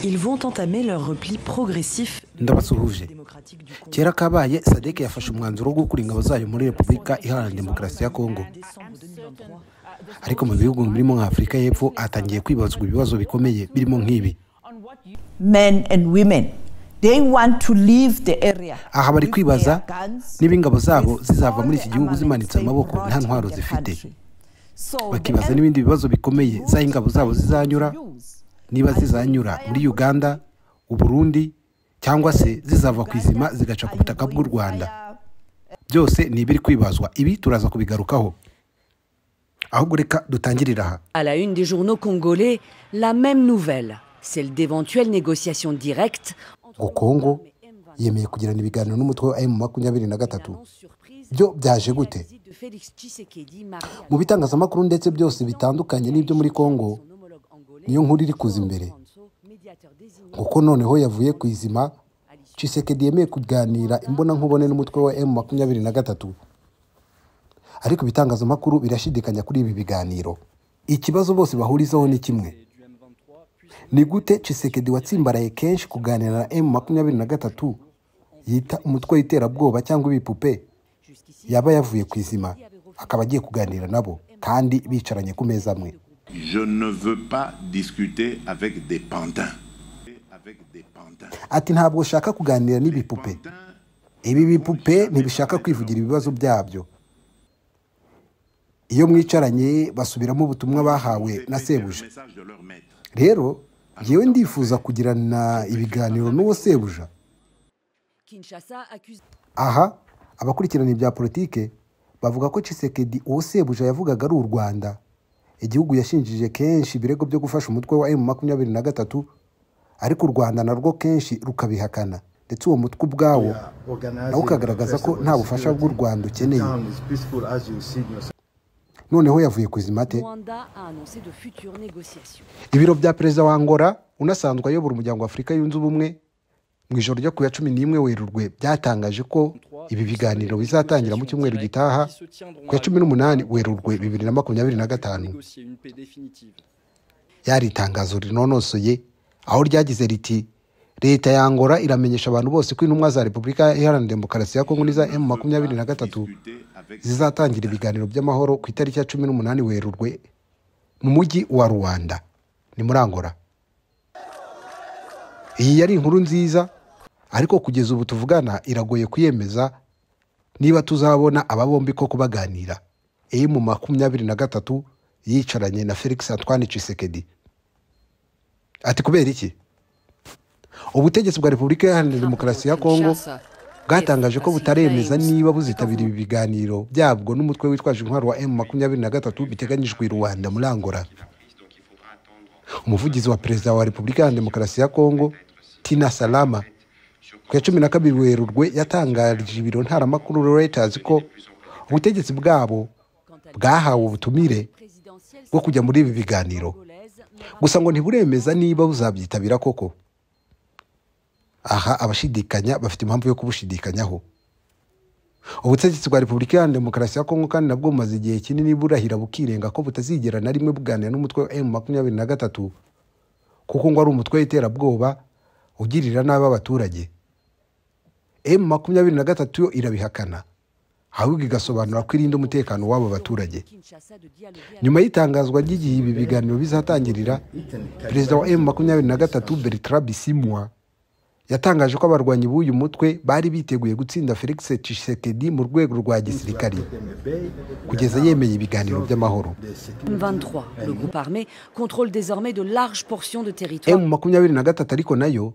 Ils vont entamer leur repli progressif. Ndabasuhuje. Kera kabaye, SADC yafashe umwanzuro wo gukura ingabo zayo muri Repubulika Iharanira Demokarasi ya Kongo, ariko mu bihugu birimo nka Afurika y'Epfo hatangiye kwibazwa ibibazo bikomeye birimo nk'ibi. Men and women, they want to leave the area. Aha bari kwibaza niba ingabo zabo zizava muri iki gihugu zimanitse amaboko, nta ntwaro zifite. Bakibaza n'ibindi bibazo bikomeye z'aho ingabo zabo zizanyura, niba zizanyura muri Uganda, Uburundi, cyangwa se zizava ku izima zigaca ku butaka bw'u Rwanda. Byose ni ibiri kwibazwa, ibi turaza kubigarukaho. Ahubwo reka dutangirire aha. À la une des journaux congolais, la même nouvelle, celle d'éventuelles négociations directes. Ngo Kongo yemeye kugirana ibiganiro n'umutwe wa M23. Byo byaje gute? Mu bitangazamakuru ndetse byose bitandukanye n'ibyo muri Kongo, niyo nkuru iri kuza imbere, kuko noneho yavuye ku izima. Tshisekedi yemeye kuganira imbonankubone n'umutwe wa M23, ariko ibitangazamakuru birashidikanya kuri ibi biganiro. Ikibazo bose bahurizaho ni kimwe: ni gute Tshisekedi watsimbaraye kenshi kuganira na M23, yita umutwe w'iterabwoba cyangwa ibipupe, yaba yavuye ku izima akaba agiye kuganira nabo kandi bicaranye ku meza amwe? Je ne veux pas discuter avec des pantins. Avec des pantins. Ati: "Ntabwo ushaka kuganira n'ibipupe. Ibi bipupe ntibishaka kwivugira ibibazo byabyo. Iyo mwicaranye basubiramo ubutumwa bahawe na sebuja. Message de leur maître. Rero ngewe ndifuza kugirana ibiganiro n'uwo sebuja." Kinshasa accuse Aha abakurikirana ibya politike bavuga ko Tshisekedi uwo sebuja yavugaga ari u Rwanda, igihugu yashinjije kenshi ibirego byo gufasha umutwe wa M23, ariko u Rwanda narwo kenshi rukabihakana, ndetse uwo mutwe ubwawo nawo ukagaragaza ko nta bufasha bw'u Rwanda ukeneye. Noneho yavuye ku izima ate? Rwanda a annoncé de futures négociations. Ibiro bya perezida wa Angola unasanzwe ayobora Umuryango wa Afurika Yunze Ubumwe, mu ijoro ryo ku ya 11 Werurwe byatangaje ko ibi biganiro bizatangira mu cyumweru gitaha, ku ya 18 Werurwe 2025. Yari itangazo rinonosoye, aho ryagize riti: "Leta ya Angola iramenyesha abantu bose ko intumwa za Repubulika Iharanira Demokarasi ya Kongo n'iza M23 zizatangira ibiganiro by'amahoro ku itariki ya 18 Werurwe mu mujyi wa Luanda, ni muri Angola." Iyi yari inkuru nziza, ariko kugeza ubu tuvugana iragoye kuyemeza niba tuzabona aba bombi koko baganira, M23 yicaranye na Felix Antoine Tshisekedi. Ati: "Kubera iki?" Ubutegetsi bwa Repubulika Iharanira Demokarasi ya Kongo bwatangaje ko butaremeza niba buzitabira ibi biganiro byabwo n'umutwe witwaje intwaro wa M23 biteganyijwe i Luanda muri Angola. Umuvugizi wa perezida wa Repubulika Iharanira Demokarasi ya Kongo, Tina Salama, ku ya 12 Werurwe yatangarije ibiro ntaramakuru Reuters ko ubutegetsi bwabo bwahawe ubutumire bwo kujya muri ibi biganiro, gusa ngo ntiburemeza niba buzabyitabira koko. Aha abashidikanya bafite impamvu yo kubushidikanyaho. Ubutegetsi bwa Repubulika Iharanira Demokarasi ya Kongo kandi nabwo bumaze igihe kinini burahira bukirenga ko butazigera na rimwe buganira n'umutwe wa M23, kuko ngo ari umutwe w'iterabwoba ugirira nabi abaturage. M23 yo irabihakana, ahubwo igasobanura ko irinda umutekano w'abo baturage. Nyuma y'itangazwa ry'igihe ibi biganiro bizatangirira, perezida wa M23, Bertrand Bisimwa, yatangaje ko abarwanyi b'uyu mutwe bari biteguye gutsinda Felix Tshisekedi mu rwego rwa gisirikari kugeza yemeye ibiganiro by'amahoro. M23, le groupe armé, contrôle désormais de larges portions de territoire. M23 ariko nayo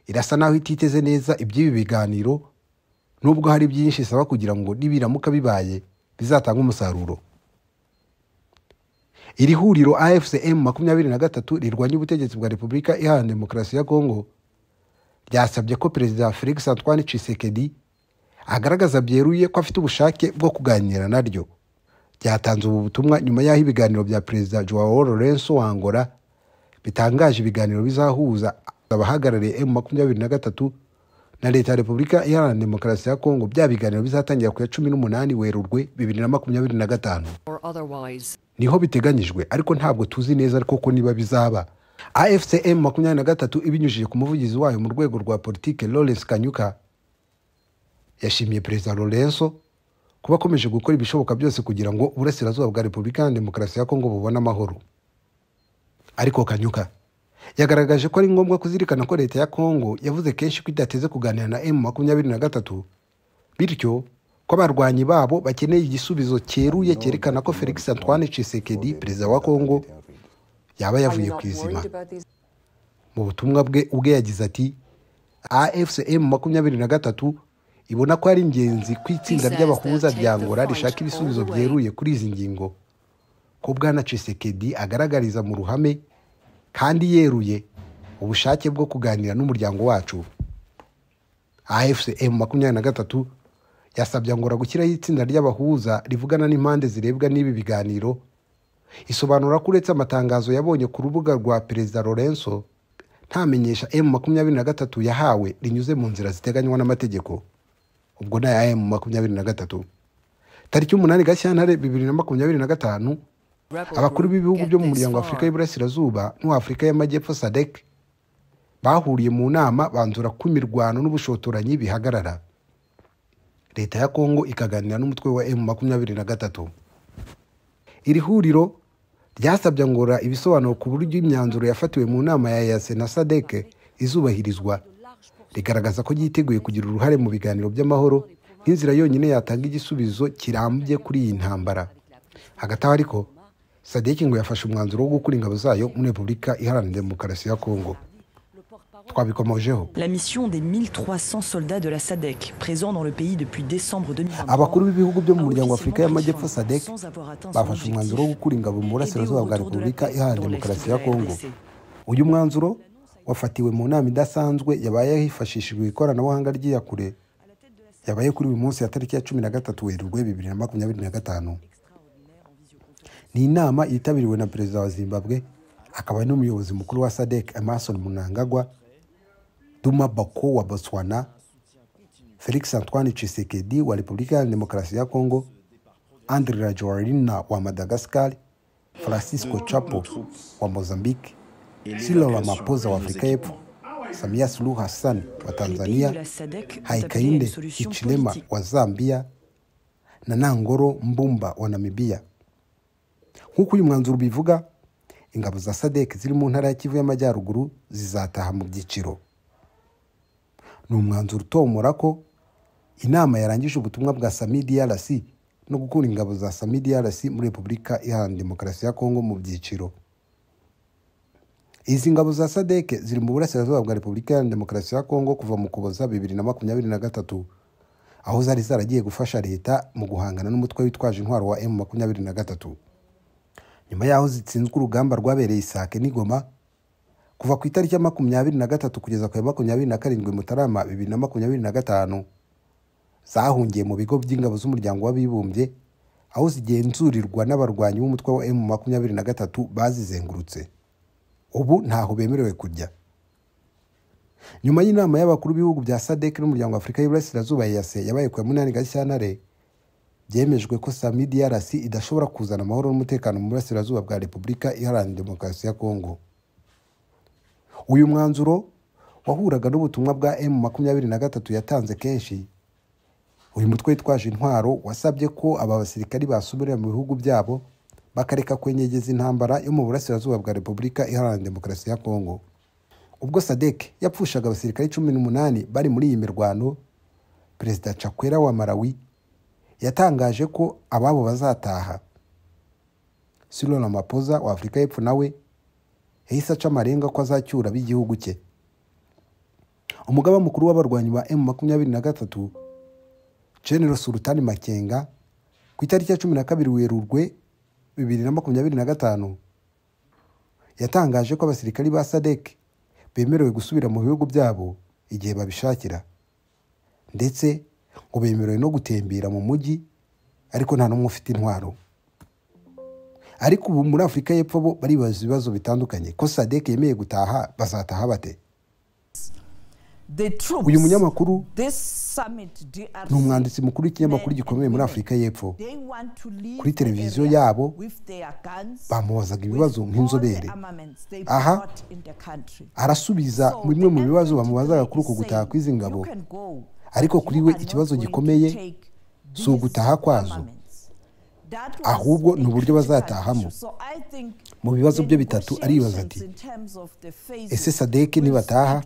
irasa naho ititeze neza iby'ibi biganiro, nubwo hari byinshi isaba kugira ngo nibiramuka bibaye bizatanga umusaruro. Iri huriro AFC M23 rirwanya ubutegetsi bwa Repubulika Iharanira Demokarasi ya Kongo ryasabye ko perezida Felix Antoine Tshisekedi agaragaza byeruye ko afite ubushake bwo kuganira naryo. Ryatanze ubu butumwa nyuma y'aho ibiganiro bya perezida Joao Lourenço wa Angola bitangaje ibiganiro bizahuza abahagarariye M23 na leta ya Repubulika Iharanira Demokarasi ya Kongo, bya biganiro bizatangira ku ya 18 Werurwe 2025. Or otherwise. Niho biteganyijwe, ariko ntabwo tuzi neza koko niba bizaba. AFC M23 ibinyujije ku muvugizi wayo mu rwego rwa politike Lawrence Kanyuka yashimiye Perezida Lourenço kuba akomeje gukora ibishoboka byose kugira ngo uburasirazuba bwa Repubulika ya Demokarasi ya Kongo bubone amahoro. Ariko Kanyuka yagaragaje ko ari ngombwa kuzirikana ko leta ya Kongo yavuze kenshi ko idateze kuganira na M23, bityo ko abarwanyi babo bakeneye igisubizo cyeruye cyerekana ko Felix Antoine Tshisekedi, perezida wa Kongo, yaba yavuye ku izima. Mu butumwa bwe ubwe yagize ati: AFC M23 ibona ko ari ingenzi ku itsinda ry'abahuza rya Angola rishaka ibisubizo byeruye kuri izi ngingo, ko Bwana Tshisekedi agaragariza mu ruhame kandi yeruye ubushake bwo kuganira n'umuryango wacu. AFC M23 yasabye Angola gushyiraho itsinda ry'abahuza rivugana n'impande zirebwa n'ibi biganiro, isobanura ko uretse amatangazo yabonye ku rubuga rwa Perezida Lourenço ntamenyesha M23 yahawe rinyuze mu nzira ziteganywa n'amategeko. Ubwo na ya M23 tariki 8 Gashyantare 2025 abakuru b'ibihugu byo mu muryango wa Afurika y'Iburasirazuba n'uwa Afurika y'Amajyepfo SADC bahuriye mu nama banzura ko imirwano n'ubushotoranyi bihagarara, leta ya Kongo ikaganira n'umutwe wa M23. Iri huriro ryasabye Angola ibisobanuro ku buryo imyanzuro yafatiwe mu nama ya EAC na SADC izubahirizwa, rigaragaza ko yiteguye kugira uruhare mu biganiro by'amahoro nk'inzira yonyine yatanga igisubizo kirambye kuri iyi ntambara. Hagati aho ariko SADC ngo yafashe umwanzuro wo gukura ingabo zayo muri Repubulika Iharanira Demokarasi ya Kongo. Twabikomojeho. La mission des 1300 soldats de la SADC présents dans le pays depuis décembre 2023. Abakuru b'ibihugu byo mu muryango wa Afurika y'Amajyepfo SADC bafashe umwanzuro wo gukura ingabo mu burasirazuba bwa Repubulika Iharanira Demokarasi ya Kongo. Uyu mwanzuro wafatiwe mu nama idasanzwe yabaye hifashishijwe ikoranabuhanga ry'iyakure, yabaye kuri uyu munsi ya tariki ya 13 Werurwe 2025. Ni inama yitabiriwe na Perezida wa Zimbabwe akaba n'umuyobozi mukuru wa SADC Emmerson Mnangagwa, Duma Boko wa Botswana, Felix Antoine Tshisekedi wa Repubulika ya Demokarasi ya Kongo, Andry Rajoelina wa Madagascar, Francisco Chapo wa Mozambique, Cyril Ramaphosa wa Afrika y'Epfo, Samia Suluhu Hassan wa Tanzania, Hakainde Hichilema wa Zambia na Nangolo Mbumba wa Namibia. Nk'uko uyu mwanzuro ubivuga, ingabo za SADC ziri mu ntara ya Kivu y'Amajyaruguru zizataha mu byiciro. Ni umwanzuro utomora ko inama yarangije ubutumwa bwa SAMIDRC no gukura ingabo za SAMIDRC muri Repubulika Iharanira Demokarasi ya Kongo mu byiciro. Izi ngabo za SADC ziri mu burasirazuba bwa Repubulika Iharanira Demokarasi ya Kongo kuva mu Ukuboza 2023, aho zari zaragiye gufasha leta mu guhangana n'umutwe witwaje intwaro wa M23. Nyuma yaho zitsinzwe urugamba rwabereye Isake n'Igoma kuva ku itariki ya 23 kugeza ku ya 27 Mutarama 2025, zahungiye mu bigo by'ingabo z'umuryango w'abibumbye aho zigenzurirwa n'abarwanyi b'umutwe wa M23 bazizengurutse. Ubu ntaho bemerewe kujya. Nyuma y'inama y'abakuru b'ibihugu bya SADC n'umuryango wa Afurika y'Iburasirazuba EAC yabaye ku ya 8 Gashyantare, byemejwe ko SAMIDRC idashobora kuzana amahoro n'umutekano mu burasirazuba bwa Repubulika Iharanira Demokarasi ya Kongo. Uyu mwanzuro wahuraga n'ubutumwa bwa M23 yatanze kenshi. Uyu mutwe witwaje intwaro wasabye ko aba basirikari basubira mu bihugu byabo bakareka kwenyegeza intambara yo mu burasirazuba bwa Repubulika Iharanira Demokarasi ya Kongo. Ubwo SADC yapfushaga abasirikari 18 bari muri iyi mirwano, Perezida Chakwera wa Malawi yatangaje ko ababo bazataha. Cyril Ramaphosa wa Afurika y'Epfo nawe yahise aca amarenga ko azacyura b'igihugu cye. Umugaba mukuru w'abarwanyi ba M23 General Sultani Makenga ku itariki ya 12 Werurwe 2025 yatangaje ko abasirikari ba SADC bemerewe gusubira mu bihugu byabo igihe babishakira, ndetse ngo bemerewe no gutembera mu mujyi, ariko nta n'umwe ufite intwaro. Ariko ubu muri Afurika y'Epfo bo baribaza ibibazo bitandukanye ko SADC yemeye gutaha, bazataha bate? Uyu munyamakuru ni umwanditsi mukuru w'ikinyamakuru gikomeye muri Afurika y'Epfo. Kuri televiziyo yabo bamubazaga ibibazo nk'inzobere. Aha arasubiza bimwe mu bibazo bamubazaga kuri uku gutaha kw'izi ngabo, ariko kuri we ikibazo gikomeye si ugutaha kwazo, ahubwo ni uburyo bazatahamo. Mu bibazo bye bitatu aribaza ati: ese SADC nibataha,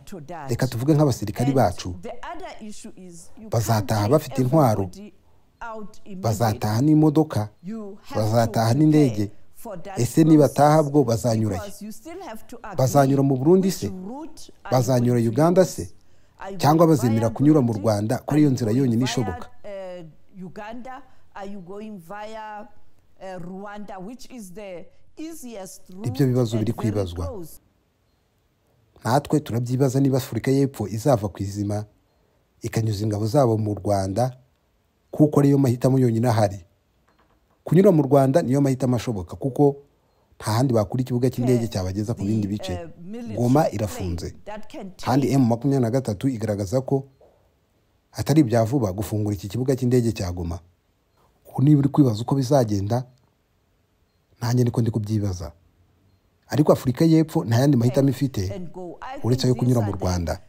reka tuvuge nk'abasirikari bacu, bazataha bafite intwaro, bazataha n'imodoka, bazataha n'indege, ese nibataha bwo bazanyura he? Bazanyura mu Burundi se? Bazanyura Uganda se? Cyangwa bazemera kunyura mu Rwanda ko ariyo nzira yonyine ishoboka? Ibyo bibazo biri kwibazwa. Natwe turabyibaza niba Afurika y'Epfo izava ku izima ikanyuza ingabo zabo mu Rwanda, kuko ariyo mahitamo yonyine ahari. Kunyura mu Rwanda niyo mahitamo ashoboka, kuko nta handi bakura ikibuga cy'indege cyabageza ku bindi bice. Goma irafunze, kandi M23 igaragaza ko atari ibya vuba gufungura iki kibuga cy'indege cya Goma. Ubu niba uri kwibaza uko bizagenda, nanjye niko ndi kubyibaza. Ariko Afurika y'Epfo nta yandi mahitamo ifite uretse ayo kunyura mu Rwanda.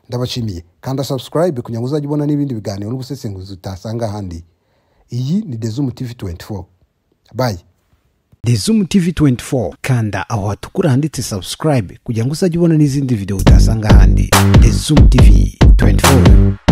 Ndabashimiye, kanda subscribe kugira ngo uzajye ubona n'ibindi biganiro n'ubusesenguzi utasanga ahandi. Iyi ni Dezumu TV 24. Bye. Dezumu TV 24, kanda aho hatukura handitse subscribe kugira ngo uzajye ubona n'izindi video utasanga ahandi. Dezumu TV 24.